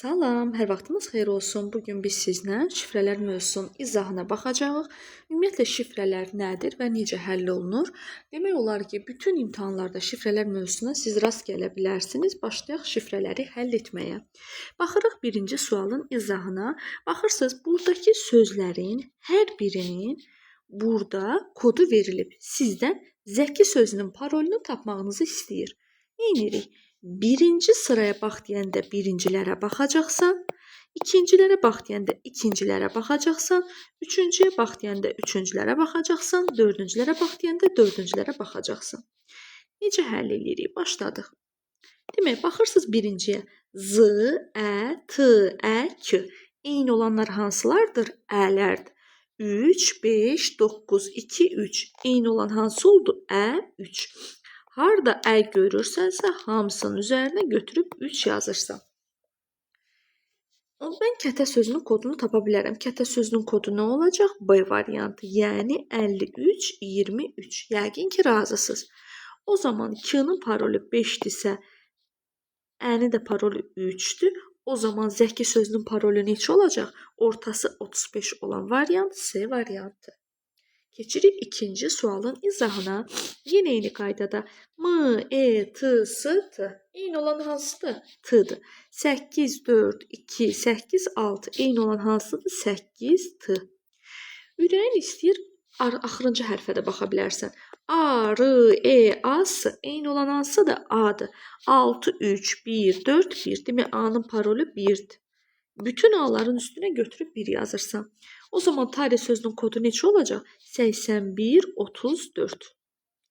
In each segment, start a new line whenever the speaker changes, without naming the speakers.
Salam, hər vaxtınız xeyir olsun. Bu gün biz sizlə şifrələr mövzusunun izahına baxacağıq. Ümumiyyətlə şifrələr nədir və necə həll olunur? Demək olar ki, bütün imtahanlarda şifrələr mövzusuna siz rast gələ bilərsiniz. Başlayaq şifrələri həll etməyə. Baxırıq birinci sualın izahına. Baxırsınız, buradakı sözlərin hər birinin burada kodu verilib. Sizdən Zəki sözünün parolunu tapmağınızı istəyir. Nə edirik? Birinci sıraya bax deyəndə birincilərə baxacaqsan, ikincilərə bax deyəndə ikincilərə baxacaqsan, üçüncüyə bax deyəndə üçüncülərə baxacaqsan, dördüncülərə bax deyəndə dördüncülərə baxacaqsan. Necə həll eləyirik? Başladıq. Demək, baxırsınız birinciyə. Z, Ə, T, Ə, K. Eyni olanlar hansılardır? Ələrdir. 3, 5, 9, 2, 3. Eyni olan hansı oldu? Ə, 3. Harda ə görürsənsə, hamısının üzərinə götürüb 3 yazırsan. Mən kətə sözünün kodunu tapa bilərəm. Kətə sözünün kodu nə olacaq? B variantı, yəni 53, 23. Yəqin ki, razısınız. O zaman K-nın parolu 5-dirsə, Ə-nin də parolu 3-dür. O zaman Zəki sözünün parolu neçə olacaq? Ortası 35 olan variant C variantı. Keçirik ikinci sualın izahına. Yenə eyni qaydada M, E, T, S, T. Eyni olan hansıdır? T-dir. 8, 4, 2, 8, 6. Eyni olan hansıdır? 8, T. Ürəyin istəyir, axırıncı hərfə də baxa bilərsən. A, R, E, A, S. Eyni olan hansıdır? A-dır. 6, 3, 1, 4, 1. Demək, A-nın parolu 1-dir. Bütün A-ların üstünə götürüb 1 yazırsan. O zaman tarih sözünün kodu neçə olacaq? 81, 34.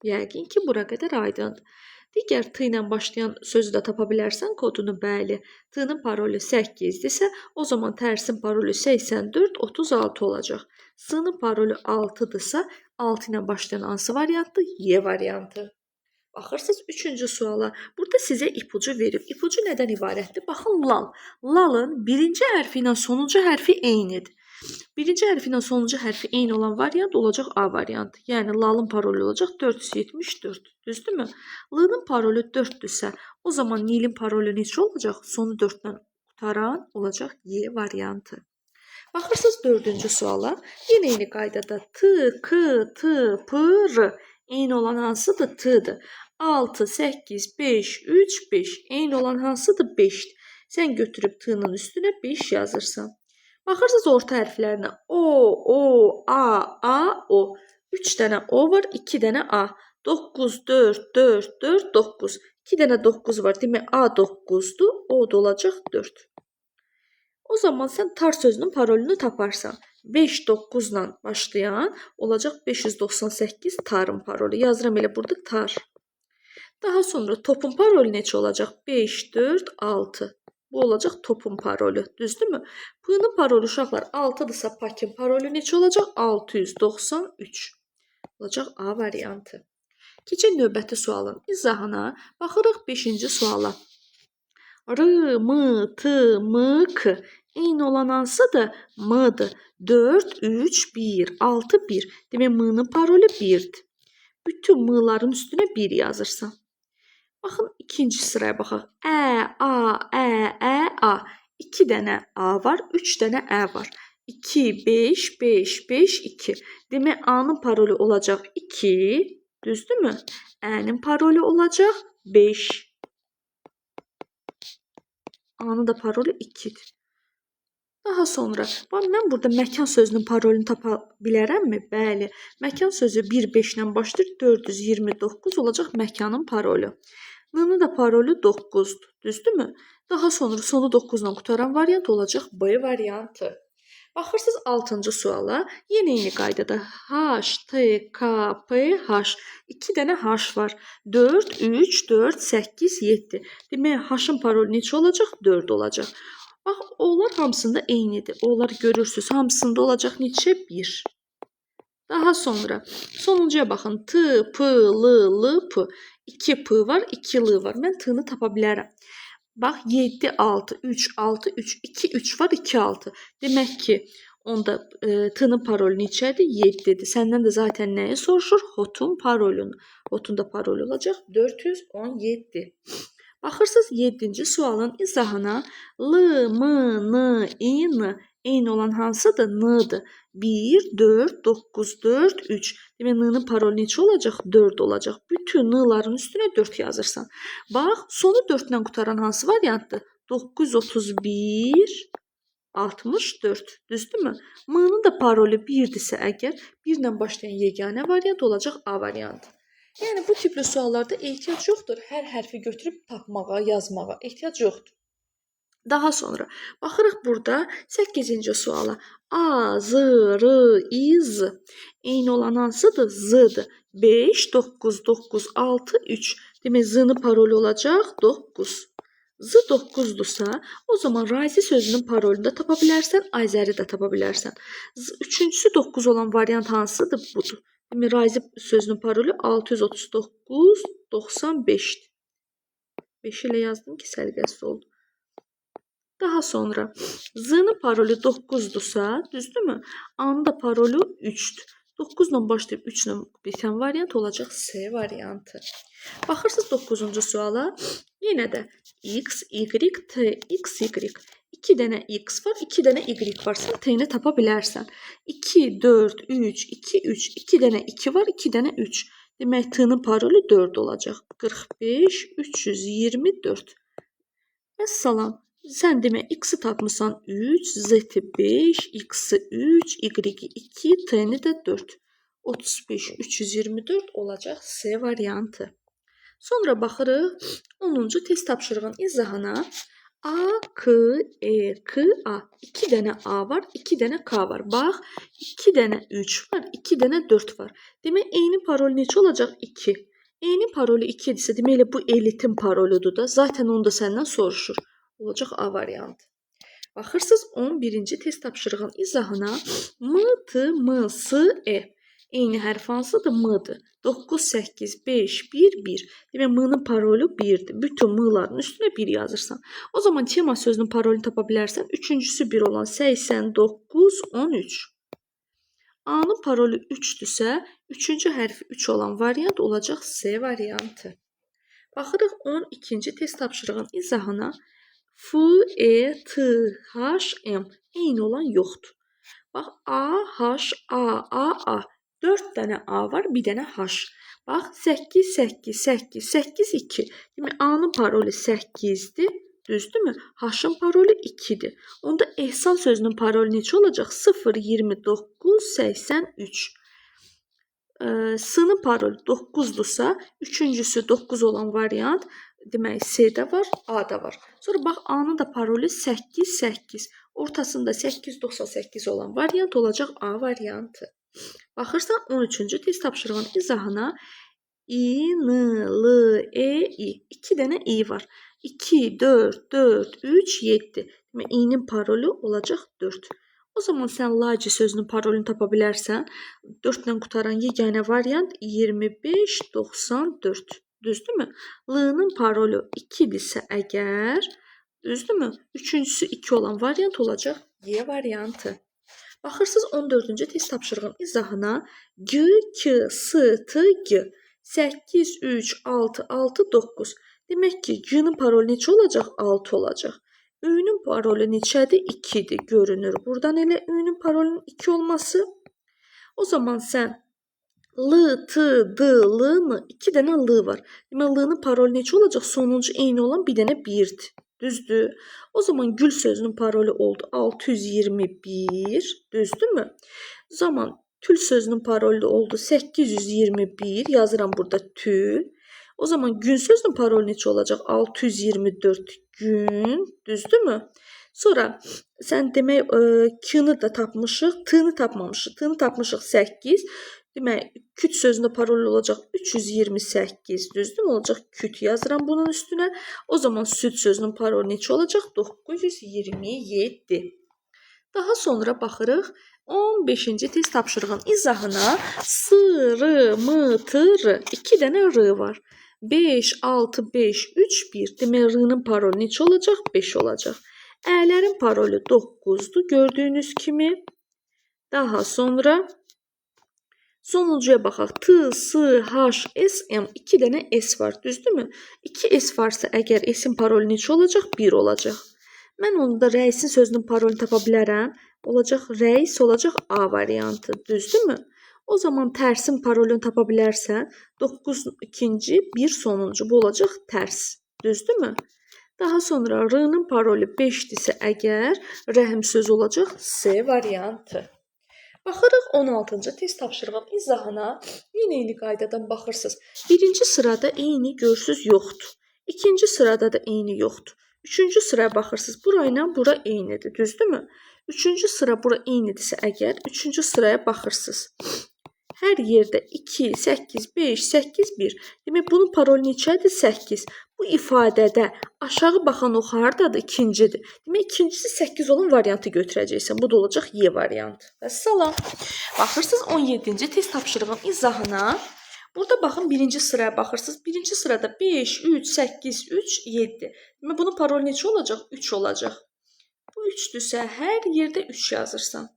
Yəqin ki, bura qədər aydındır. Digər T ilə başlayan sözü də tapa bilərsən kodunu, bəli. T-nin parolu 8-dirsə, o zaman tərsin parolu 84, 36 olacaq. S-nin parolu 6-dırsa, 6 ilə başlayan hansı variantdır? Y variantı. Baxırsınız üçüncü suala. Burada sizə ipucu verib. İpucu nədən ibarətdir? Baxın, lal. Lalın birinci hərfi ilə sonuncu hərfi eynidir. Birinci hərfi ilə sonuncu hərfi eyni olan variant olacaq A variantı. Yəni lalın parolu olacaq 474. Düzdürmü? L-nin parolu 4-dürsə, o zaman Nilin parolu neçə olacaq? Sonu 4-dən qutaran olacaq Y variantı. Baxırsınız dördüncü suala. Yenə eyni qaydada T, K, T, P, R. Eyni olan hansıdır? T-dir. 6, 8, 5, 3, 5. Eyni olan hansıdır? 5-dir. Sən götürüb T-nın üstünə 5 yazırsan. Baxırsınız orta hərflərinə. O, O, A, A, O. 3 dənə O var, 2 dənə A. 9, 4, 4, 4, 9. 2 dənə 9 var. Demək A 9-dur, O da olacaq 4. O zaman sən tar sözünün parolunu taparsan. 5, 9 ilə başlayan olacaq 598 tarın parolu. Yazıram elə burada tar. Daha sonra topun parolu neçə olacaq? 5, 4, 6. Bu olacaq topun parolu. Düzdürmü? P-nın parolu uşaqlar 6-dırsa pakin parolu neçə olacaq? 693. Olacaq A variantı. Keçək növbəti sualın izahına. Baxırıq 5-ci suala. R, M, T, M, K. Eyni olan hansıdır? M-dır. 4, 3, 1, 6, 1. Demək, M-nın parolu 1-dir. Bütün M-ların üstünə 1 yazırsan. Baxın, ikinci sıraya baxaq. Ə, A, Ə, Ə, A. 2 dənə A var, 3 dənə Ə var. 2, 5, 5, 5, 2. Demək, A-nın parolu olacaq 2. Düzdürmü? Ə-nin parolu olacaq 5. A-nın da parolu 2-dir. Daha sonra, bax, mən burada məkan sözünün parolunu tapa bilərəmmi? Bəli. Məkan sözü 1-5 ilə başlayır. 429 olacaq məkanın parolu. N-nın da parolu 9-dur. Düzdürmü? Daha sonra sonu 9 ilə qutaran variant olacaq B variantı. Baxırsınız 6-cı suala. Yenə eyni qaydada H, T, K, P, H. 2 dənə H var. 4, 3, 4, 8, 7. Demək, H-ın parolu neçə olacaq? 4 olacaq. Bax, onlar hamısında eynidir. Onlar görürsünüz, hamısında olacaq neçə? 1. Daha sonra sonuncuya baxın. T, P, L, L, P. 2 P var, 2 L var. Mən T-ni tapa bilərəm. Bax, 7, 6, 3, 6, 3, 2, 3 var, 2, 6. Demək ki, onda T-nin parolu neçədir? 7-dir. Səndən də zaten nəyi soruşur? Hotun parolunu. Hotun da parolu olacaq 417. Baxırsınız 7-ci sualın izahına L, M, N, I, N. Eyni olan hansıdır? N-dır. 1, 4, 9, 4, 3. Demək N-nin parolu neçə olacaq? 4 olacaq. Bütün N-ların üstünə 4 yazırsan. Bax, sonu 4 ilə qutaran hansı variantdır? 931, 64. Düzdürmü? M-nın da parolu 1-dirsə əgər, 1 ilə başlayan yeganə variant olacaq A variantı. Yəni bu tipli suallarda ehtiyac yoxdur. Hər hərfi götürüb tapmağa, yazmağa ehtiyac yoxdur. Daha sonra baxırıq burada 8-ci suala. A, Z, R, I, Z. Eyni olan hansıdır? Z-dır. 5, 9, 9, 6, 3. Demək Z-nın parolu olacaq 9. Z 9-dursa, o zaman Razi sözünün parolunu da tapa bilərsən, Azəri də tapa bilərsən. Üçüncüsü 9 olan variant hansıdır? Budur. Demək Razi sözünün parolu 639, 95-dir. 5 ilə yazdım ki, səliqəsiz oldu. Daha sonra Z-nın parolu 9-dursa, düzdürmü? A-nın da parolu 3-dür. 9 ilə başlayıb 3 ilə bitən variant olacaq C variantı. Baxırsınız 9-cu suala. Yenə də X, Y, T, X, Y. 2 dənə X var, 2 dənə Y var. Sən T-ni tapa bilərsən. 2, 4, 3, 2, 3. 2 dənə 2 var, 2 dənə 3. Demək T-nin parolu 4 olacaq. 45, 324. Vəssalam. Sən demək X-i tapmısan 3, Z-i 5, X-i 3, Y-i 2, T-ni də 4. 35, 324 olacaq C variantı. Sonra baxırıq 10-cu test tapşırığın izahına. A, K, E, K, A. 2 dənə A var, 2 dənə K var. Bax, 2 dənə 3 var, 2 dənə 4 var. Demək, eyni parol neçə olacaq? 2. Eyni parolu 2 idisə, demək elə bu elitin paroludur da. Zaten onu da səndən soruşur. Olacaq A variantı. Baxırsınız 11-ci test tapşırığın izahına. M, T, M, S, E. Eyni hərf hansıdır? M-dır. 9, 8, 5, 1, 1. Demək M-nın parolu 1-dir. Bütün M-ların üstünə 1 yazırsan. O zaman tema sözünün parolunu tapa bilərsən. Üçüncüsü 1 olan 89, 13. A-nın parolu 3-dürsə, üçüncü hərfi 3 olan variant olacaq C variantı. Baxırıq 12-ci test tapşırığın izahına. F, E, T, H, M. Eyni olan yoxdur. Bax, A, H, A, A, A. 4 dənə A var, bir dənə H. Bax, 8, 8, 8, 8, 2. Demək, A-nın parolu 8-dir. Düzdürmü? H-ın parolu 2-dir. Onda Ehsan sözünün parolu neçə olacaq? 0, 29, 83. S-nın parolu 9-dursa, üçüncüsü 9 olan variant, demək C-də var, A-da var. Sonra bax, A-nın da parolu 8, 8. Ortasında 898 olan variant olacaq A variantı. Baxırsan 13-cü test tapşırığın izahına. I, N, L, E, I. 2 dənə I var. 2, 4, 4, 3, 7. Demək, I-nin parolu olacaq 4. O zaman sən Laci sözünün parolunu tapa bilərsən. 4 ilə qutaran yeganə variant 25, 94. Düzdürmü? L-nın parolu 2-dirsə əgər, düzdürmü? Üçüncüsü 2 olan variant olacaq Y variantı. Baxırsınız 14-cü test tapşırığın izahına. G, K, S, T, G. 8, 3, 6, 6, 9. Demək ki, G-nin parolu neçə olacaq? 6 olacaq. Ü-nün parolu neçədir? 2-dir. Görünür. Buradan elə Ü-nün parolunun 2 olması. O zaman sən L, T, D, L, N. 2 dənə L var. Demək, L-nın parolu neçə olacaq? Sonuncu eyni olan bir dənə 1-dir. Düzdür? O zaman gül sözünün parolu oldu 621. Düzdürmü? O zaman tül sözünün parolu oldu 821. Yazıram burada tül. O zaman gün sözünün parolu neçə olacaq? 624 gün. Düzdürmü? Sonra sən demək K-nı da tapmışıq, T-nı tapmamışıq. T-nı tapmışıq 8. Demək, küt sözündə parol olacaq 328, düzdürmü? Olacaq küt yazıram bunun üstünə. O zaman süd sözünün parolu neçə olacaq? 927. Daha sonra baxırıq 15-ci test tapşırığın izahına. S, R, M, T, R. 2 dənə R var. 5, 6, 5, 3, 1. Demək, R-nın parolu neçə olacaq? 5 olacaq. Ə'lərin parolu 9-dur gördüyünüz kimi. Daha sonra Sonuncuya baxaq. T, S, H, S, M. 2 dənə S var, düzdürmü? 2 S varsa əgər S-in parolu neçə olacaq? 1 olacaq. Mən onu da rəisin sözünün parolunu tapa bilərəm. Olacaq rəis olacaq A variantı, düzdürmü? O zaman tərsin parolunu tapa bilərsən. 9 ikinci, 1 sonuncu. Bu olacaq tərs. Düzdürmü? Daha sonra R-nın parolu 5-dirsə əgər, rəhim sözü olacaq C variantı. Baxırıq 16-cı test tapşırığın izahına. Yenə eyni qaydadan baxırsınız. Birinci sırada eyni görürsüz yoxdur. İkinci sırada da eyni yoxdur. Üçüncü sıraya baxırsınız. Bura ilə bura eynidir, düzdürmü? Üçüncü sıra bura eynidirsə əgər, üçüncü sıraya baxırsınız. Hər yerdə 2, 8, 5, 8, 1. Demək, bunun parolu neçədir? 8. Bu ifadədə aşağı baxan ox hardadır? İkincidir. Demək, ikincisi 8 olan variantı götürəcəksən. Bu da olacaq Y variantı. Vəssalam. Baxırsınız 17-ci test tapşırığın izahına. Burada baxın birinci sıraya baxırsınız. Birinci sırada 5, 3, 8, 3, 7. Demək, bunun parolu neçə olacaq? 3 olacaq. Bu 3-dürsə hər yerdə 3 yazırsan.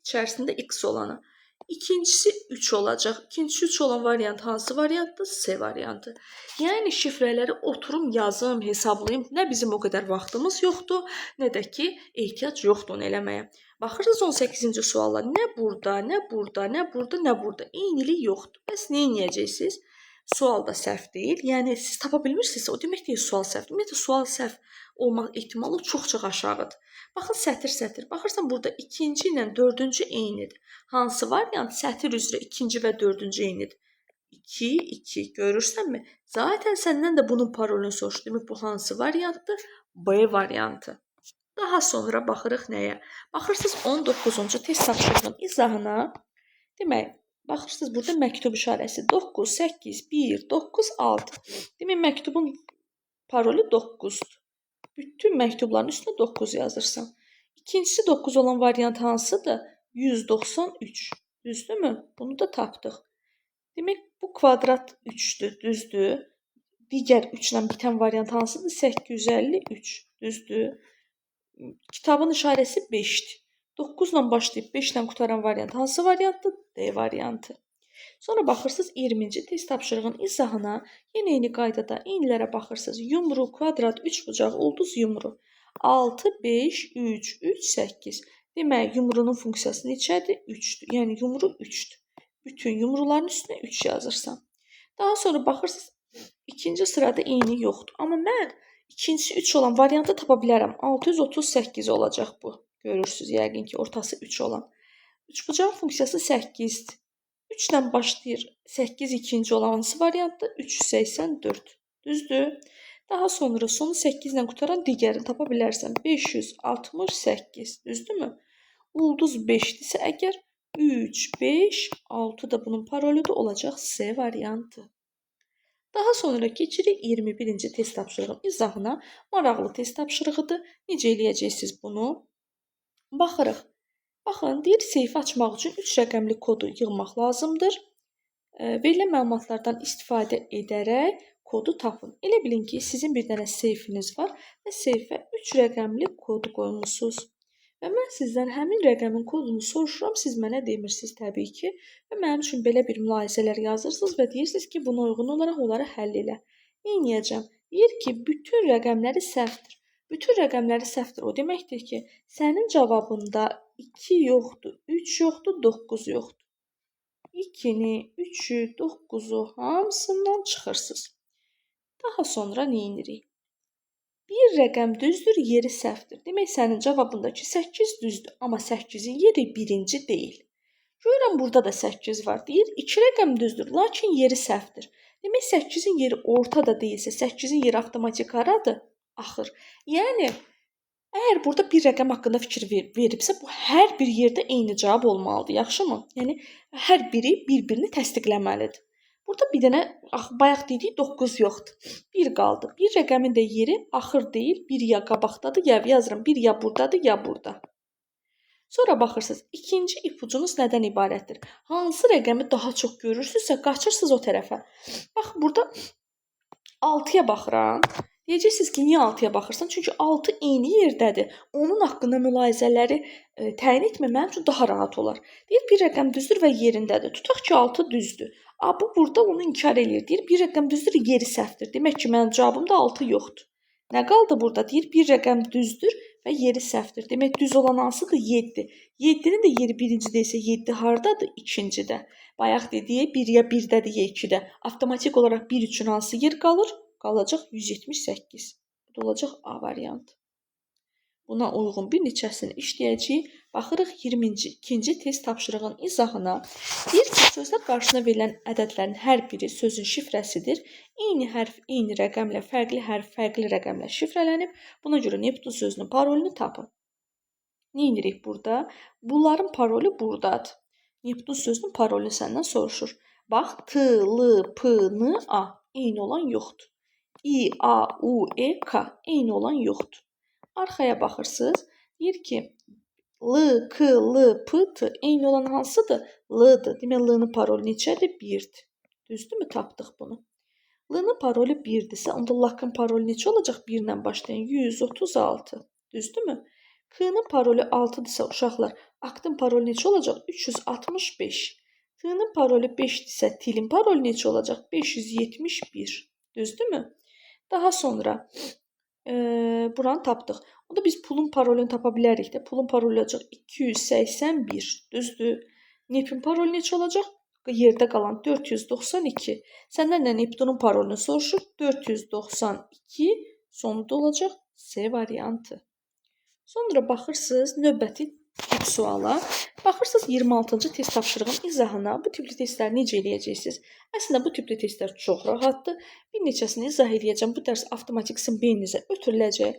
İçərisində X olanı. İkincisi 3 olacaq. İkincisi 3 olan variant hansı variantdır? C variantı. Yəni şifrələri oturum, yazım, hesablayım. Nə bizim o qədər vaxtımız yoxdur, nə də ki ehtiyac yoxdur onu eləməyə. Baxırsınız 18-ci suala. Nə burada, nə burada, nə burada, nə burada. Eynilik yoxdur. Bəs nə edəcəksiniz? Sual da səhv deyil. Yəni siz tapa bilmirsinizsə, o demək deyil sual səhvdir. Ümumiyyətlə sual səhv olmaq ehtimalı çox-çox aşağıdır. Baxın sətir-sətir. Baxırsan burada ikinci ilə dördüncü eynidir. Hansı variant sətir üzrə ikinci və dördüncü eynidir? 2, 2 görürsənmi? Zaten səndən də bunun parolunu soruşdu. Demək bu hansı variantdır? B variantı. Daha sonra baxırıq nəyə? Baxırsınız 19-cu test tapşırığının izahına. Demək, baxırsınız burada məktub işarəsi 9, 8, 1, 9, 6. Demək, məktubun parolu 9-dur. Bütün məktubların üstünə 9 yazırsan. İkincisi 9 olan variant hansıdır? 193. Düzdürmü? Bunu da tapdıq. Demək, bu kvadrat 3-dür, düzdür? Digər 3 ilə bitən variant hansıdır? 853. Düzdür? Kitabın işarəsi 5-dir. 9 ilə başlayıb 5 ilə qurtaran variant hansı variantdır? D variantı. Sonra baxırsınız 20-ci test tapşırığın izahına. Yenə eyni qaydada eynilərə baxırsınız. Yumru, kvadrat, üçbucaq, ulduz, yumru. 6, 5, 3, 3, 8. Demək, yumrunun funksiyası neçədir? 3-dür. Yəni yumru 3-dür. Bütün yumruların üstünə 3 yazırsan. Daha sonra baxırsınız ikinci sırada eyni yoxdur. Amma mən ikincisi 3 olan variantı tapa bilərəm. 638 olacaq bu. Görürsünüz yəqin ki, ortası 3 olan. Üçbucağın funksiyası 8-dir. 3 ilə başlayır. 8 ikinci olan hansı variantdır? 384. Düzdür? Daha sonra sonu 8 ilə qurtaran digərini tapa bilərsən. 568. Düzdürmü? Ulduz 5-dirsə əgər 3, 5, 6 da bunun paroludur olacaq C variantı. Daha sonra keçirik 21-ci test tapşırığının izahına. Maraqlı test tapşırığıdır. Necə eləyəcəksiniz bunu? Baxırıq. Baxın, deyir seyfi açmaq üçün 3 rəqəmli kodu yığmaq lazımdır. Verilən məlumatlardan istifadə edərək kodu tapın. Elə bilin ki, sizin bir dənə seyfiniz var və seyfə 3 rəqəmli kod qoymusunuz. Və mən sizdən həmin rəqəmin kodunu soruşuram, siz mənə demirsiniz təbii ki. Və mənim üçün belə bir mülahizələr yazırsınız və deyirsiniz ki, buna uyğun olaraq onları həll elə. Nə edəcəm? Deyir ki, bütün rəqəmləri səhvdir. Bütün rəqəmləri səhvdir. O deməkdir ki, sənin cavabında 2 yoxdur, 3 yoxdur, 9 yoxdur. 2-ni, 3-ü, 9-u hamısından çıxırsınız. Daha sonra nə edirik? Bir rəqəm düzdür, yeri səhvdir. Demək, sənin cavabındakı 8 düzdür, amma 8-in yeri birinci deyil. Görürəm, burada da 8 var. Deyir, 2 rəqəm düzdür, lakin yeri səhvdir. Demək, 8-in yeri ortada deyilsə, 8-in yeri avtomatik haradır? Axır. Yəni, əgər burada bir rəqəm haqqında fikir veribsə, bu hər bir yerdə eyni cavab olmalıdır. Yaxşımı? Yəni, hər biri bir-birini təsdiqləməlidir. Burada bir dənə, bayaq dedik, 9 yoxdur. 1 qaldı. Bir rəqəmin də yeri axır deyil, bir ya qabaqdadır, ya yazıram, bir ya buradadır, ya burada. Sonra baxırsınız, ikinci ipucunuz nədən ibarətdir? Hansı rəqəmi daha çox görürsünüzsə, qaçırsınız o tərəfə. Bax, burada 6-ya baxıram. Deyəcəksiniz ki, niyə 6-ya baxırsan? Çünki 6 eyni yerdədir. Onun haqqında mülahizələri təyin etmək mənim üçün daha rahat olar. Deyir, bir rəqəm düzdür və yerindədir. Tutaq ki, 6 düzdür. A, bu burada onu inkar eləyir. Deyir, bir rəqəm düzdür, yeri səhvdir. Demək ki, mənim cavabımda 6 yoxdur. Nə qaldı burada? Deyir, bir rəqəm düzdür və yeri səhvdir. Demək, düz olan hansıdır? 7. 7-nin də yeri birincidə isə 7 hardadır? İkincidə. Bayaq dediyi 1 ya 1-dədir, ya 2-də. Avtomatik olaraq 1 üçün hansı yer qalır? Qalacaq 178. Bu da olacaq A variantı. Buna uyğun bir neçəsini işləyəcəyik. Baxırıq 22-ci test tapşırığın izahına. Deyir ki, sözdə qarşısına verilən ədədlərin hər biri sözün şifrəsidir. Eyni hərf eyni rəqəmlə, fərqli hərf fərqli rəqəmlə şifrələnib. Buna görə Neptun sözünün parolunu tapın. Nə edirik burada? Bunların parolu buradadır. Neptun sözünün parolunu səndən soruşur. Bax, T, L, P, N, A eyni olan yoxdur. I, A, U, E, K eyni olan yoxdur. Arxaya baxırsınız. Deyir ki, L, K, L, P, T eyni olan hansıdır? L-dır. Demək, L-nin parolu neçədir? 1-dir. Düzdürmü? Tapdıq bunu. L-nin parolu 1-dirsə, onda L-ın parolu neçə olacaq? 1 ilə başlayan 136. Düzdürmü? K-nın parolu 6-dırsa uşaqlar, Aktın parolu neçə olacaq? 365. T-nin parolu 5-dirsə, T-lin parolu neçə olacaq? 571. Düzdürmü? Daha sonra buranı tapdıq. Onda biz pulun parolunu tapa bilərik də. Pulun parolu olacaq 281. Düzdür? Nepin parolu neçə olacaq? Yerdə qalan 492. Səndən də Neptunun parolunu soruşur. 492 sonunda olacaq C variantı. Sonra baxırsınız növbəti tip suala. Baxırsınız 26-cı test tapşırığın izahına. Bu tipli testləri necə eləyəcəksiniz? Əslində bu tipli testlər çox rahatdır. Bir neçəsini izah eləyəcəm. Bu dərs avtomatik sizin beyninizə ötürüləcək.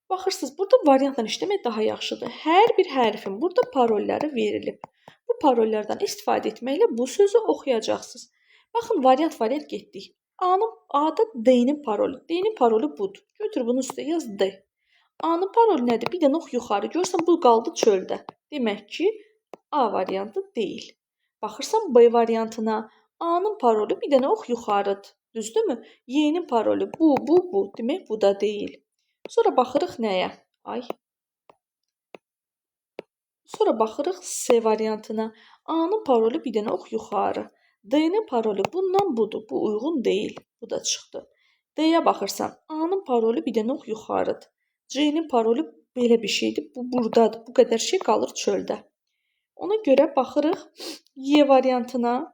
Baxırsınız, burada variantla işləmək daha yaxşıdır. Hər bir hərfin burada parolları verilib. Bu parollardan istifadə etməklə bu sözü oxuyacaqsınız. Baxın, variant getdik. A-da D-nin parolu. D-nin parolu budur. Götür bunun üstə yaz D. A-nın parolu nədir? Bir dənə ox yuxarı. Görürsən, bu qaldı çöldə. Demək ki, A variantı deyil. Baxırsan B variantına. A-nın parolu bir dənə ox yuxarıdır. Düzdürmü? Y-nin parolu bu, bu, bu. Demək, bu da deyil. Sonra baxırıq nəyə? Ay. Sonra baxırıq C variantına. A-nın parolu bir dənə ox yuxarı. D-nin parolu bundan budur. Bu uyğun deyil. Bu da çıxdı. D-yə baxırsan, A-nın parolu bir dənə ox yuxarıdır. C-nin parolu belə bir şeydir. Bu buradadır. Bu qədər şey qalır çöldə. Ona görə baxırıq Y variantına.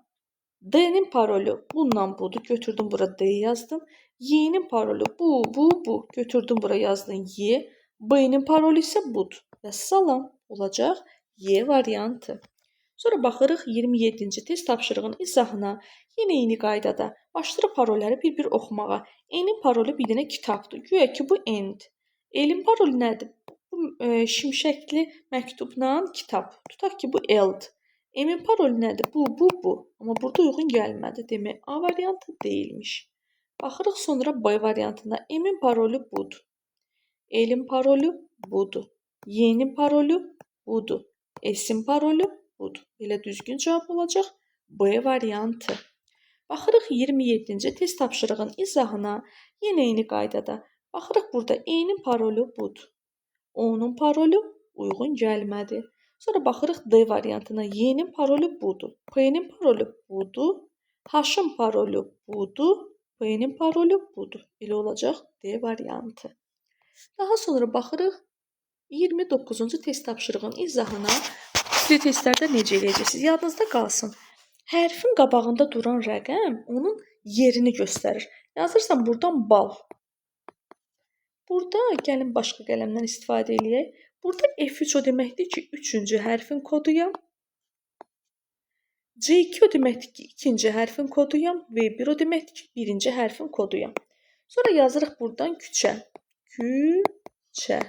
D-nin parolu bundan budur. Götürdüm bura D yazdım. Y-nin parolu bu, bu, bu. Götürdüm bura yazdım Y. B-nin parolu isə budur. Və salam olacaq Y variantı. Sonra baxırıq 27-ci test tapşırığının izahına. Yenə eyni qaydada başlayırıq parolları bir-bir oxumağa. N-in parolu bir dənə kitabdır. Güya ki bu N-dir. L-in parolu nədir? Bu şimşəkli məktubla kitab. Tutaq ki bu L-dir. M-in parolu nədir? Bu, bu, bu. Amma burada uyğun gəlmədi. Demək A variantı deyilmiş. Baxırıq sonra B variantına. M-in parolu budur. L-in parolu budur. Y-nin parolu budur. S-in parolu budur. Belə düzgün cavab olacaq B variantı. Baxırıq 27-ci test tapşırığın izahına. Yenə eyni qaydada. Baxırıq burada E-nin parolu budur. O-nun parolu uyğun gəlmədi. Sonra baxırıq D variantına. Y-nin parolu budur. P-nin parolu budur. H-ın parolu budur. P-nin parolu budur. Belə olacaq D variantı. Daha sonra baxırıq 29-cu test tapşırığın izahına. Tipli testlərdə necə eləyəcəksiniz? Yadınızda qalsın. Hərfin qabağında duran rəqəm onun yerini göstərir. Yazırsan buradan bal. Burada gəlin başqa qələmdən istifadə eləyək. Burada F3 o deməkdir ki, 3-cü hərfin koduyam. C2 o deməkdir ki, 2-ci hərfin koduyam. V1 o deməkdir ki, 1-ci hərfin koduyam. Sonra yazırıq buradan küçə. Küçə.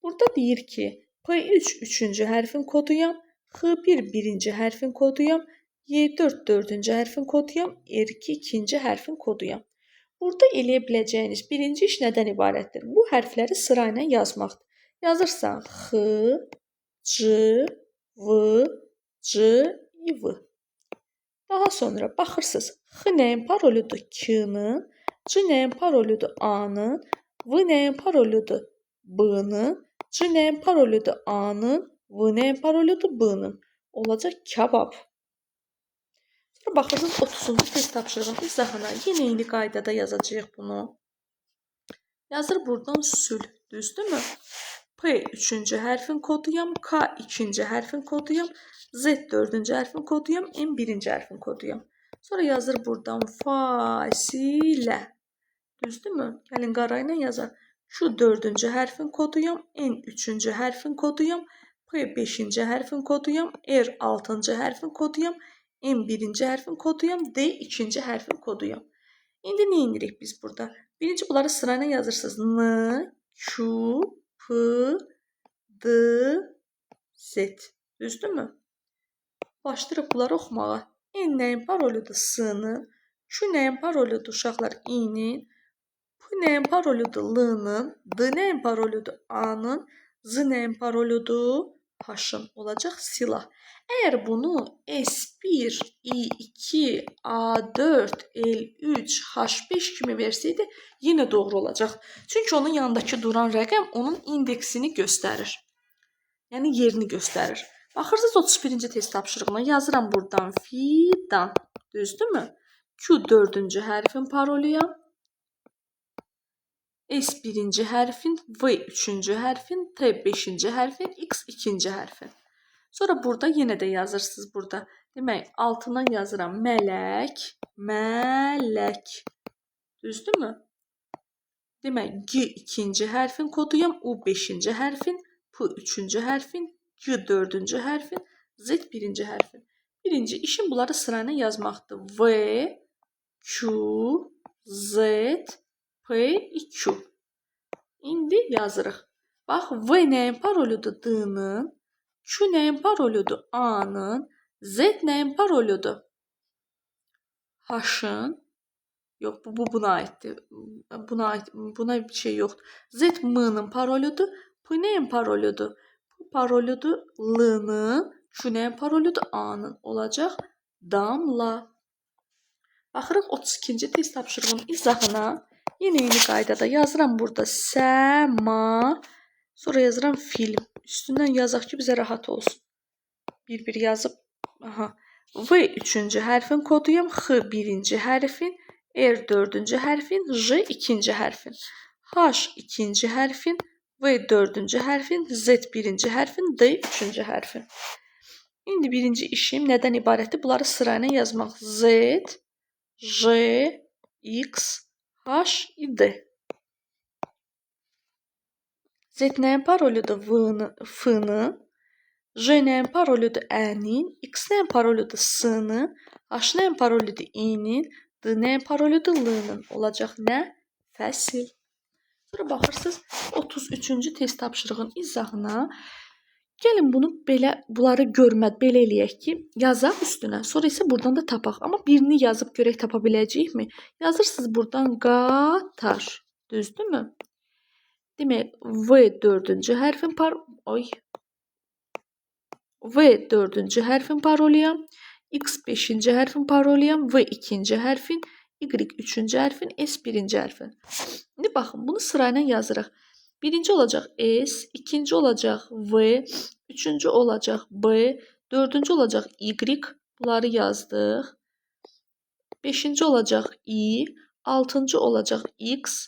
Burada deyir ki, P3 3-cü hərfin koduyam. X1 1-ci hərfin koduyam. Y4 4-cü hərfin koduyam. R2 2-ci hərfin koduyam. Burada eləyə biləcəyiniz birinci iş nədən ibarətdir? Bu hərfləri sırayla yazmaqdır. Yazırsan X, C, V, C, I, V. Daha sonra baxırsınız. X nəyin paroludur? K-nın. C nəyin paroludur? A-nın. V nəyin paroludur? B-nın. C nəyin paroludur? A-nın. V nəyin paroludur? B-nın. Olacaq kabab. Sonra baxırsınız 30-cu test tapşırığının izahına. Yenə eyni qaydada yazacağıq bunu. Yazır buradan sülh. Düzdürmü? P 3-cü hərfin koduyam, K 2-ci hərfin koduyam, Z 4-cü hərfin koduyam, M 1-ci hərfin koduyam. Sonra yazır buradan fasilə. Düzdürmü? Gəlin qara ilə yazaq. Q 4-cü hərfin koduyam, N 3-cü hərfin koduyam, P 5-ci hərfin koduyam, R 6-cı hərfin koduyam, M 1-ci hərfin koduyam, D 2-ci hərfin koduyam. İndi nə edirik biz burada? Birinci bunları sırayla yazırsınız. N, Q, P, D, Z. Düzdürmü? Başlayırıq bunları oxumağa. N nəyin paroludur? S-nın. Q nəyin paroludur? Uşaqlar I-nin. P nəyin paroludur? L-nın. D nəyin paroludur? A-nın. Z nəyin paroludur? H-ın. Olacaq silah. Əgər bunu S1, I2, A4, L3, H5 kimi versəydi, yenə doğru olacaq. Çünki onun yanındakı duran rəqəm onun indeksini göstərir. Yəni yerini göstərir. Baxırsınız 31-ci test tapşırığına yazıram buradan fidan. Düzdürmü? Q 4-cü hərfin paroluyam. S 1-ci hərfin, V 3-cü hərfin, T 5-ci hərfin, X 2-ci hərfin. Sonra burada yenə də yazırsınız burada. Demək, altından yazıram mələk, mələk. Düzdürmü? Demək, G 2-ci hərfin koduyam, U 5-ci hərfin, P 3-cü hərfin, G 4-cü hərfin, Z 1-ci hərfin. Birinci işim bunları sırayla yazmaqdır. V, Q, Z, P, Q. İndi yazırıq. Bax, V nəyin paroludur? D-nın. Q nəyin paroludur? A-nın. Z nəyin paroludur? H-ın. Yox, bu buna aiddir. Buna aid, buna bir şey yoxdur. Z M-nın paroludur. P nəyin paroludur? P paroludur L-nın. Q nəyin paroludur? A-nın. Olacaq damla. Baxırıq 32-ci test tapşırığının izahına. Yenə eyni qaydada yazıram burada səma. Sonra yazıram film. Üstündən yazaq ki, bizə rahat olsun. Bir-bir yazıb. Aha. V 3-cü hərfin koduyam. X 1-ci hərfin. R 4-cü hərfin. J 2-ci hərfin. H 2-ci hərfin. V 4-cü hərfin. Z 1-ci hərfin. D 3-cü hərfin. İndi birinci işim nədən ibarətdir? Bunları sırayla yazmaq. Z, J, X, H, I, D. Z nəyin paroludur? V-nın, F-nın. J nəyin paroludur? Ə-nin. X nəyin paroludur? S-nın. H nəyin paroludur? I-nin. D nəyin paroludur? L-nın. Olacaq nə? Fəsil. Sonra baxırsınız 33-cü test tapşırığın izahına. Gəlin bunu belə, bunları görməd, belə eləyək ki, yazaq üstünə, sonra isə buradan da tapaq. Amma birini yazıb görək tapa biləcəyikmi? Yazırsınız buradan qatar. Düzdürmü? Demək, V 4-cü hərfin V 4-cü hərfin paroluyam, X 5-ci hərfin paroluyam, V 2-ci hərfin, Y 3-cü hərfin, S 1-ci hərfin. İndi baxın, bunu sırayla yazırıq. Birinci olacaq S, ikinci olacaq V, üçüncü olacaq B, dördüncü olacaq Y. Bunları yazdıq. Beşinci olacaq I, altıncı olacaq X,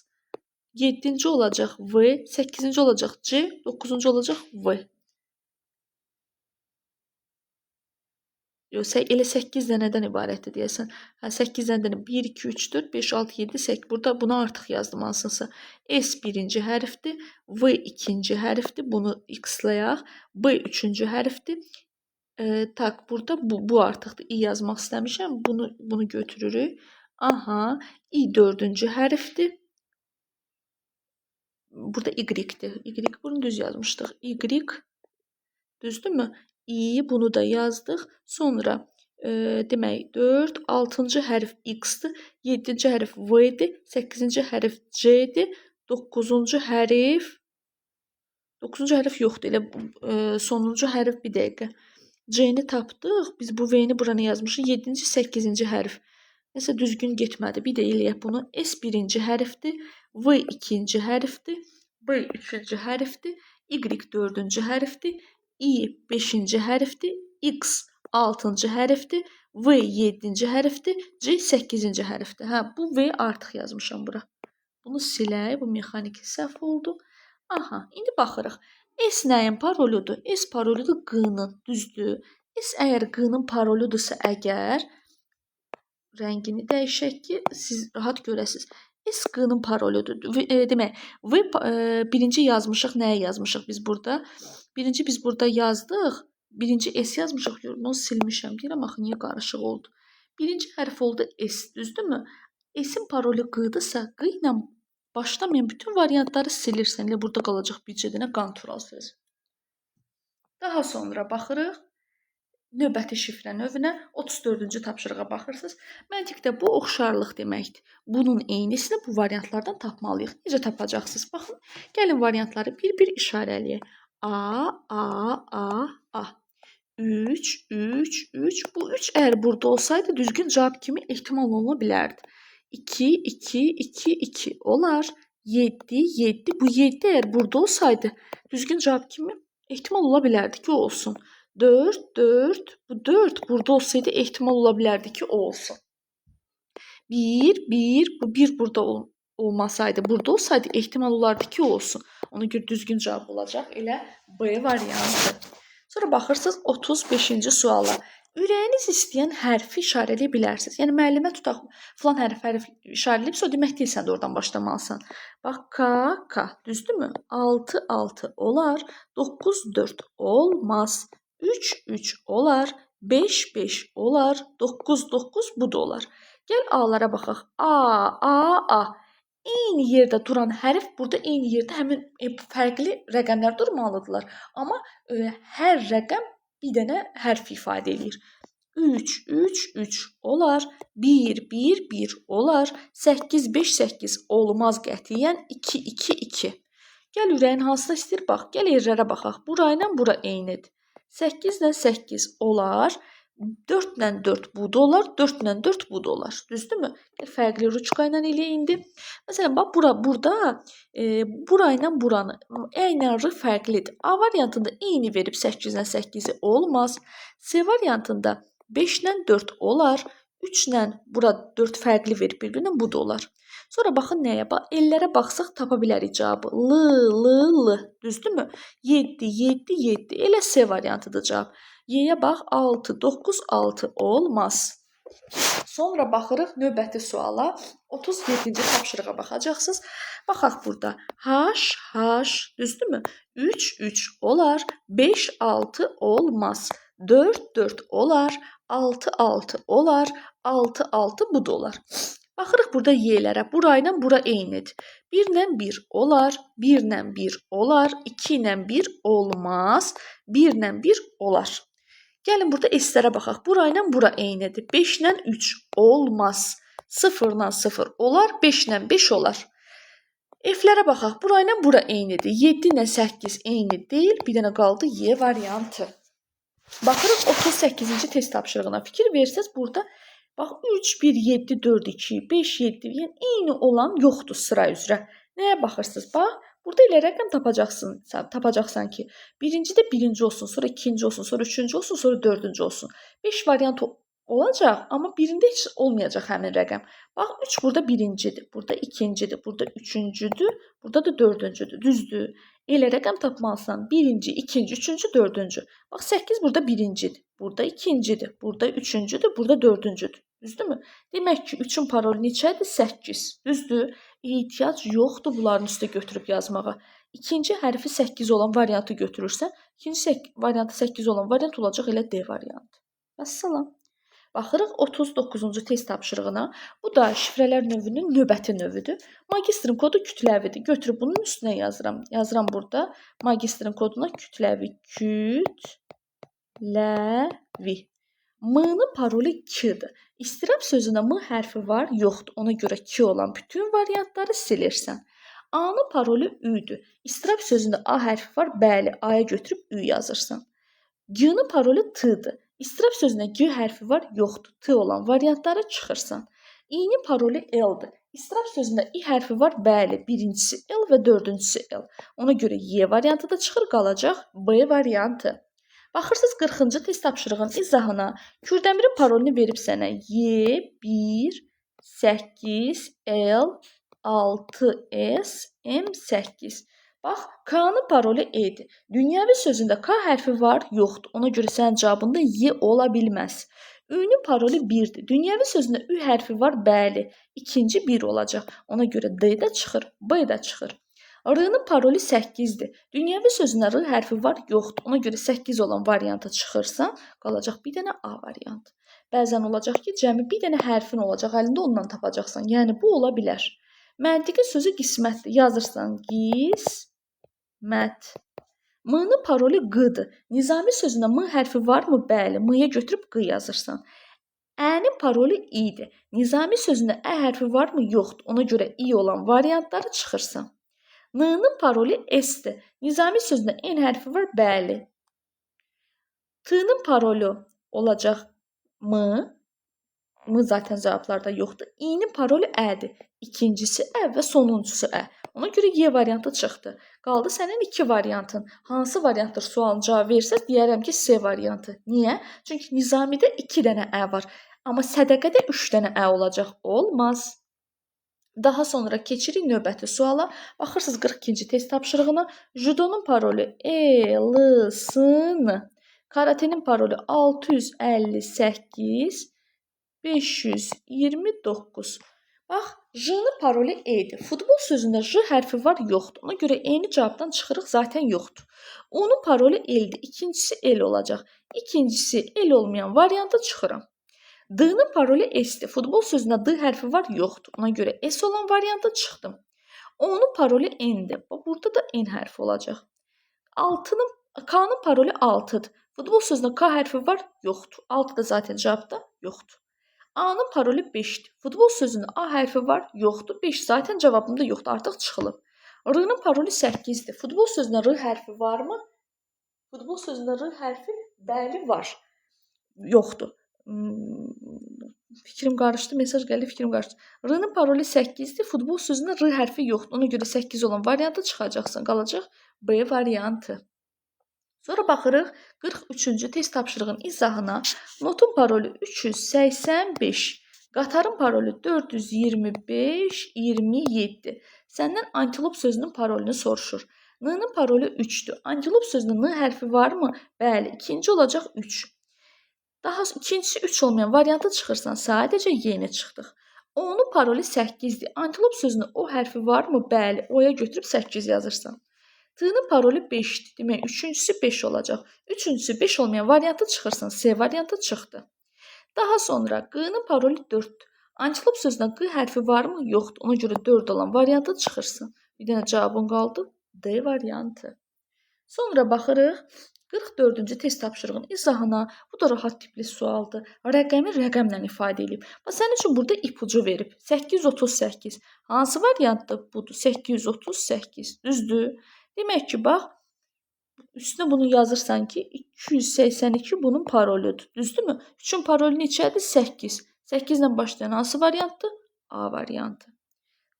yedinci olacaq V, səkkizinci olacaq C, doqquzuncu olacaq V. Yox, elə 8 dənədən ibarətdir deyəsən. Hə, 8 dənədən 1, 2, 3, 4, 5, 6, 7, 8. Burada bunu artıq yazdım hansınsa. S birinci hərfdir, V ikinci hərfdir. Bunu x-layaq. B üçüncü hərfdir. Tak, burada bu artıqdır. I yazmaq istəmişəm. Bunu götürürük. Aha, I dördüncü hərfdir. Burada Y-dir. Y bunu düz yazmışdıq. Y düzdürmü? I bunu da yazdıq. Sonra demək 4, 6-cı hərf X-dir, 7-ci hərf V-dir, 8-ci hərf C-dir, 9-cu hərf 9-cu hərf yoxdur. Elə sonuncu hərf bir dəqiqə. C-ni tapdıq. Biz bu V-ni bura nə yazmışıq? 7-ci, 8-ci hərf. Nəsə düzgün getmədi. Bir də eləyək bunu. S birinci hərfdir, V ikinci hərfdir, B üçüncü hərfdir, Y dördüncü hərfdir, I beşinci hərfdir, X altıncı hərfdir, V yeddinci hərfdir, C səkkizinci hərfdir. Hə, bu V artıq yazmışam bura. Bunu silək, bu mexaniki səhv oldu. Aha, indi baxırıq. S nəyin paroludur? S paroludur Q-nın, düzdür? S əgər Q-nın paroludursa əgər, rəngini dəyişək ki, siz rahat görəsiniz. S Q-nın paroludur. Demək, V birinci yazmışıq, nəyə yazmışıq biz burada? Birinci biz burada yazdıq. Birinci S yazmışıq, bunu silmişəm. Deyirəm, axı niyə qarışıq oldu? Birinci hərf oldu S, düzdürmü? S-in parolu Q-dırsa, Q ilə başlamayan bütün variantları silirsən. Elə burada qalacaq bircə dənə qantural sözü. Daha sonra baxırıq növbəti şifrə növünə, 34-cü tapşırığa baxırsınız. Məntiqdə bu oxşarlıq deməkdir. Bunun eynisini bu variantlardan tapmalıyıq. Necə tapacaqsınız? Baxın, gəlin variantları bir-bir işarələyək. A, A, A, A. 3, 3, 3. Bu 3 əgər burada olsaydı düzgün cavab kimi ehtimal oluna bilərdi. 2, 2, 2, 2 olar. 7, 7. Bu 7 əgər burada olsaydı düzgün cavab kimi ehtimal ola bilərdi ki, o olsun. 4, 4. Bu 4 burada olsaydı ehtimal ola bilərdi ki, o olsun. 1, 1. Bu 1 burada olmasaydı, burada olsaydı ehtimal olardı ki, o olsun. Ona görə düzgün cavab olacaq elə B variantı. Sonra baxırsınız 35-ci suala. Ürəyiniz istəyən hərfi işarələyə bilərsiniz. Yəni müəllimə tutaq filan hərf işarələyibsə, o demək deyil sən də oradan başlamalısan. Bax K, K, düzdürmü? 6, 6 olar. 9, 4 olmaz. 3, 3 olar. 5, 5 olar. 9, 9 bu da olar. Gəl A-lara baxaq. A, A, A. Eyni yerdə duran hərf burada eyni yerdə həmin fərqli rəqəmlər durmalıdırlar. Amma hər rəqəm bir dənə hərf ifadə eləyir. 3, 3, 3 olar. 1, 1, 1 olar. 8, 5, 8 olmaz qətiyyən. 2, 2, 2. Gəl ürəyin hansına istəyir bax. Gəl yerlərə baxaq. Bura ilə bura eynidir. 8 ilə 8 olar. 4 ilə 4 bu da olar, 4 ilə 4 bu da olar. Düzdürmü? Fərqli ruçka ilə eləyək indi. Məsələn, bax bura, burada bura ilə buranı, E ilə R fərqlidir. A variantında eyni verib 8 ilə 8-i olmaz. C variantında 5 ilə 4 olar. 3 ilə bura 4 fərqli verib bir-birindən, bu da olar. Sonra baxın nəyə? Bax, ellərə baxsaq tapa bilərik cavabı. L, L, L. Düzdürmü? 7, 7, 7. Elə C variantıdır cavab. Y-yə bax, 6, 9, 6 olmaz. Sonra baxırıq növbəti suala. 37-ci tapşırığa baxacaqsınız. Baxaq burada. H, H, düzdürmü? 3, 3 olar. 5, 6 olmaz. 4, 4 olar. 6, 6 olar. 6, 6 bu da olar. Baxırıq burada Y-lərə. Bura ilə bura eynidir. 1 ilə 1 olar, 1 ilə 1 olar, 2 ilə 1 olmaz, 1 ilə 1 olar. Gəlin burada S-lərə baxaq. Bura ilə bura eynidir. 5 ilə 3 olmaz. 0 ilə 0 olar, 5 ilə 5 olar. F-lərə baxaq. Bura ilə bura eynidir. 7 ilə 8 eyni deyil. Bir dənə qaldı Y variantı. Baxırıq 38-ci test tapşırığına. Fikir versəz burada bax 3, 1, 7, 4, 2, 5, 7, yəni eyni olan yoxdur sıra üzrə. Nəyə baxırsınız? Bax, burada elə rəqəm tapacaqsan ki, birincidə birinci olsun, sonra ikinci olsun, sonra üçüncü olsun, sonra dördüncü olsun. 5 variant olacaq, amma birində heç olmayacaq həmin rəqəm. Bax, 3 burada birincidir, burada ikincidir, burada üçüncüdür, burada da dördüncüdür. Düzdür? Elə rəqəm tapmalısan. Birinci, ikinci, üçüncü, dördüncü. Bax, 8 burada birincidir, burada ikincidir, burada üçüncüdür, burada dördüncüdür. Düzdürmü? Demək ki, 3-ün parolu neçədir? 8. Düzdür? Ehtiyac yoxdur bunların üstə götürüb yazmağa. İkinci hərfi 8 olan variantı götürürsən, ikinci variantı 8 olan variant olacaq elə D variantı. Vəssalam. Baxırıq 39-cu test tapşırığına. Bu da şifrələr növünün növbəti növüdür. Magistrin kodu kütləvidir. Götürüb bunun üstünə yazıram. Yazıram burada magistrin koduna kütləvi. Kütləvi. M-nın parolu K-dır. İstirab sözündə M hərfi var, yoxdur. Ona görə K olan bütün variantları silirsən. A-nın parolu Ü-dür. İstirab sözündə A hərfi var, bəli, A-ya götürüb Ü yazırsan. G-nın parolu T-dır. İstirab sözündə G hərfi var, yoxdur. T olan variantlara çıxırsan. İ-nin paroli L-dir. İstirab sözündə İ hərfi var? Bəli, birincisi L və dördüncüsü L. Ona görə Y variantı da çıxır, qalacaq B variantı. Baxırsınız 40-cı test tapşırığın izahına. Kürdəmirin parolunu verib sənə Y, 1, 8, L, 6, S, M, 8. Bax, K-nın paroli E-dir. Dünyəvi sözündə K hərfi var? Yoxdur. Ona görə sənin cavabında Y ola bilməz. Ü-nün paroli 1-dir. Dünyəvi sözündə Ü hərfi var? Bəli. İkinci 1 olacaq. Ona görə D də çıxır, B də çıxır. R-nın paroli 8-dir. Dünyəvi sözündə R hərfi var? Yoxdur. Ona görə 8 olan varianta çıxırsan, qalacaq bir dənə A variantı. Bəzən olacaq ki, cəmi bir dənə hərfin olacaq, əlində ondan tapacaqsan. Yəni bu ola bilər. Məntiqi sözü qismətdir. Yazırsan qismət. M-nın paroli Q-dır. Nizami sözündə M hərfi varmı? Bəli. M-yə götürüb Q yazırsan. Ə-nin paroli İ-dir. Nizami sözündə Ə hərfi varmı? Yoxdur. Ona görə İ olan variantları çıxırsan. N-nın paroli S-dir. Nizami sözündə N hərfi var? Bəli. T-nın paroli olacaq M. M zaten cavablarda yoxdur. İ-nin paroli Ə-dir. İkincisi Ə və sonuncusu Ə. Ona görə Y variantı çıxdı. Qaldı sənin iki variantın. Hansı variantdır sualın cavabı verirsə, deyərəm ki, C variantı. Niyə? Çünki Nizamidə 2 dənə Ə var. Amma sədaqədə 3 dənə Ə olacaq. Olmaz. Daha sonra keçirik növbəti suala. Baxırsınız 42-ci test tapşırığına. Judonun paroli E, L, S, N. Karatenin paroli 658 529. Bax, J-nın paroli E-dir. Futbol sözündə J hərfi var, yoxdur. Ona görə E-ni cavabdan çıxırıq, zaten yoxdur. U-nun paroli L-dir. İkincisi L olacaq. İkincisi L olmayan varianta çıxıram. D-nın paroli S-dir. Futbol sözündə D hərfi var, yoxdur. Ona görə S olan varianta çıxdım. O-nun paroli N-dir. Burada da N hərfi olacaq. K-nın paroli 6-dır. Futbol sözündə K hərfi var, yoxdur. 6 da zaten cavabda yoxdur. A-nın paroli 5-dir. Futbol sözündə A hərfi var, yoxdur. 5 zaten cavabımda yoxdur, artıq çıxılıb. R-nın paroli 8-dir. Futbol sözündə R hərfi varmı? Futbol sözündə R hərfi bəli var. Yoxdur. Fikrim qarışdı, mesaj gəldi, fikrim qarışdı. R-nın paroli 8-dir. Futbol sözündə R hərfi yoxdur. Ona görə 8 olan variantı çıxacaqsan. Qalacaq B variantı. Sonra baxırıq 43-cü test tapşırığın izahına. Notun paroli 385, qatarın paroli 425, 27. Səndən antilop sözünün parolunu soruşur. N-nın paroli 3-dür. Antilop sözündə N hərfi varmı? Bəli, ikinci olacaq 3. Daha ikincisi 3 olmayan varianta çıxırsan, sadəcə Y-ni çıxdıq. O-nun paroli 8-dir. Antilop sözündə O hərfi varmı? Bəli, O-ya götürüb 8 yazırsan. T-nın paroli 5-dir. Demək, üçüncüsü 5 olacaq. Üçüncüsü 5 olmayan variantı çıxırsan, C variantı çıxdı. Daha sonra Q-nın paroli 4-dür. Antilop sözündə Q hərfi varmı? Yoxdur. Ona görə 4 olan variantı çıxırsan. Bir dənə cavabın qaldı. D variantı. Sonra baxırıq 44-cü test tapşırığının izahına. Bu da rahat tipli sualdır. Rəqəmi rəqəmlə ifadə edib. Bax, sənin üçün burada ipucu verib. 838. Hansı variantdır? Budur. 838. Düzdür? Demək ki, bax, üstünə bunu yazırsan ki, 282 bunun parolüdür. Düzdürmü? 3-ün parolü neçədir? 8. 8 ilə başlayan hansı variantdır? A variantı.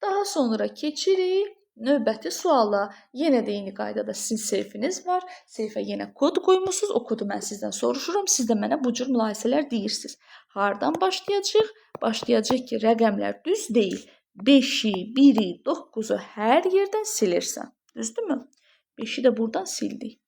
Daha sonra keçirik növbəti suala. Yenə də eyni qaydada sizin seyfiniz var. Seyfə yenə kod qoymuşsunuz. O kodu mən sizdən soruşuram. Siz də mənə bu cür mülahizələr deyirsiniz. Hardan başlayacağıq? Başlayacaq ki, rəqəmlər düz deyil. 5-i, 1-i, 9-u hər yerdən silirsən. Düzdürmü? 5-i də buradan sildik.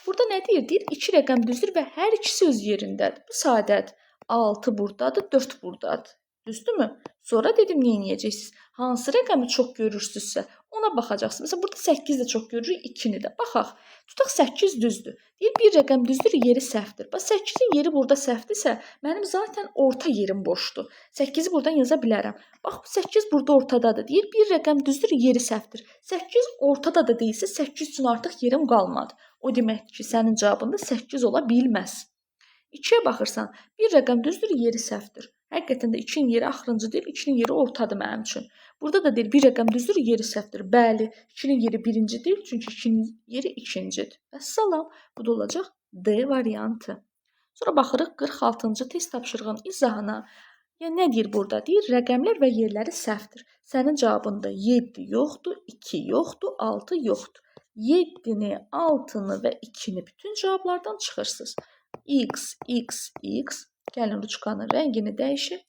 Burada nə deyir? Deyir, 2 rəqəm düzdür və hər ikisi öz yerindədir. Bu sadədir. 6 buradadır, 4 buradadır. Düzdürmü? Sonra dedim, nə edəcəksiniz? Hansı rəqəmi çox görürsünüzsə, ona baxacaqsınız. Məsələn, burada 8 də çox görürük, 2-ni də. Baxaq. Tutaq 8 düzdür. Deyir, bir rəqəm düzdür, yeri səhvdir. Bax, 8-in yeri burada səhvdirsə, mənim zaten orta yerim boşdur. 8-i buradan yaza bilərəm. Bax, bu 8 burada ortadadır. Deyir, bir rəqəm düzdür, yeri səhvdir. 8 ortada da deyilsə, 8 üçün artıq yerim qalmadı. O deməkdir ki, sənin cavabında 8 ola bilməz. 2-yə baxırsan, bir rəqəm düzdür, yeri səhvdir. Həqiqətən də 2-nin yeri axırıncı deyil, 2-nin yeri ortadır mənim üçün. Burada da deyir, bir rəqəm düzdür, yeri səhvdir. Bəli, 2-nin yeri birinci deyil, çünki 2-nin yeri ikincidir. Vəssalam, bu da olacaq D variantı. Sonra baxırıq 46-cı test tapşırığının izahına. Yəni nə deyir burada? Deyir rəqəmlər və yerləri səhvdir. Sənin cavabında 7 yoxdur, 2 yoxdur, 6 yoxdur. 7-ni, 6-nı və 2-ni bütün cavablardan çıxırsınız. X, X, X. Gəlin ruçkanın rəngini dəyişək.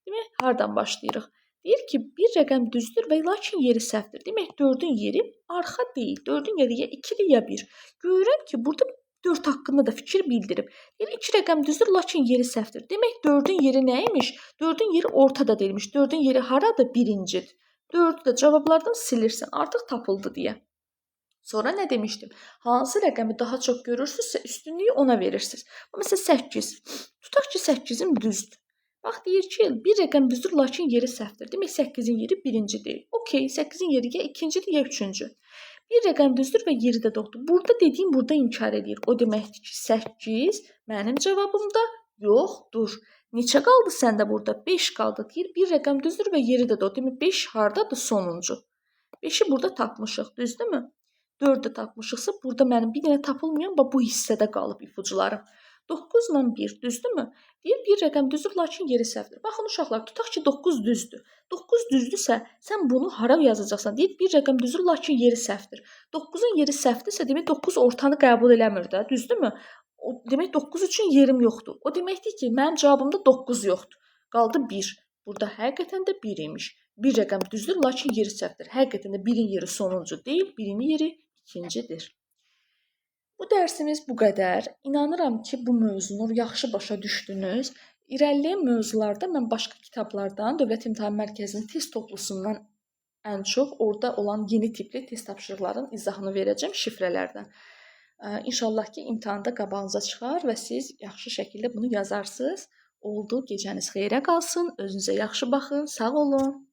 Demək, hardan başlayırıq? Deyir ki, bir rəqəm düzdür və lakin yeri səhvdir. Demək, 4-ün yeri arxa deyil. 4-ün yeri ya 2-dir, ya 1. Görürəm ki, burada 4 haqqında da fikir bildirib. Deyir, 2 rəqəm düzdür, lakin yeri səhvdir. Demək, 4-ün yeri nə imiş? 4-ün yeri ortada deyilmiş. 4-ün yeri haradır? Birincidir. 4-ü də cavablardan silirsən, artıq tapıldı deyə. Sonra nə demişdim? Hansı rəqəmi daha çox görürsünüzsə, üstünlüyü ona verirsiniz. Məsələn, 8. Tutaq ki, 8-im düzdür. Bax, deyir ki, bir rəqəm düzdür, lakin yeri səhvdir. Demək, 8-in yeri birinci deyil. Okey, 8-in yeri ya ikincidir, ya üçüncü. Bir rəqəm düzdür və yeri də doğrudur. Burada dediyim burada inkar edir. O deməkdir ki, 8 mənim cavabımda yoxdur. Neçə qaldı səndə burada? 5 qaldı. Deyir, bir rəqəm düzdür və yeri də doğrudur. Demək, 5 hardadır? Sonuncu. 5-i burada tapmışıq, düzdürmü? 4-ü tapmışıqsa, burada mənim bir dənə tapılmayan bax bu hissədə qalıb ipucularım. 9 ilə 1 düzdürmü? Deyir, bir rəqəm düzdür, lakin yeri səhvdir. Baxın uşaqlar, tutaq ki 9 düzdür. 9 düzdürsə, sən bunu hara yazacaqsan? Deyir, bir rəqəm düzdür, lakin yeri səhvdir. 9-un yeri səhvdirsə, demək 9 ortanı qəbul eləmir də, düzdürmü? O, demək 9 üçün yerim yoxdur. O deməkdir ki, mənim cavabımda 9 yoxdur. Qaldı 1. Burada həqiqətən də 1 imiş. Bir rəqəm düzdür, lakin yeri səhvdir. Həqiqətən də 1-in yeri sonuncu deyil, 1-in yeri ikincidir. Bu dərsimiz bu qədər. İnanıram ki, bu mövzunu yaxşı başa düşdünüz. İrəliləyən mövzularda mən başqa kitablardan, Dövlət İmtahan Mərkəzinin test toplusundan ən çox orada olan yeni tipli test tapşırıqlarının izahını verəcəm şifrələrdən. İnşallah ki, imtahanda qabağınıza çıxar və siz yaxşı şəkildə bunu yazarsınız. Oldu, gecəniz xeyrə qalsın. Özünüzə yaxşı baxın. Sağ olun.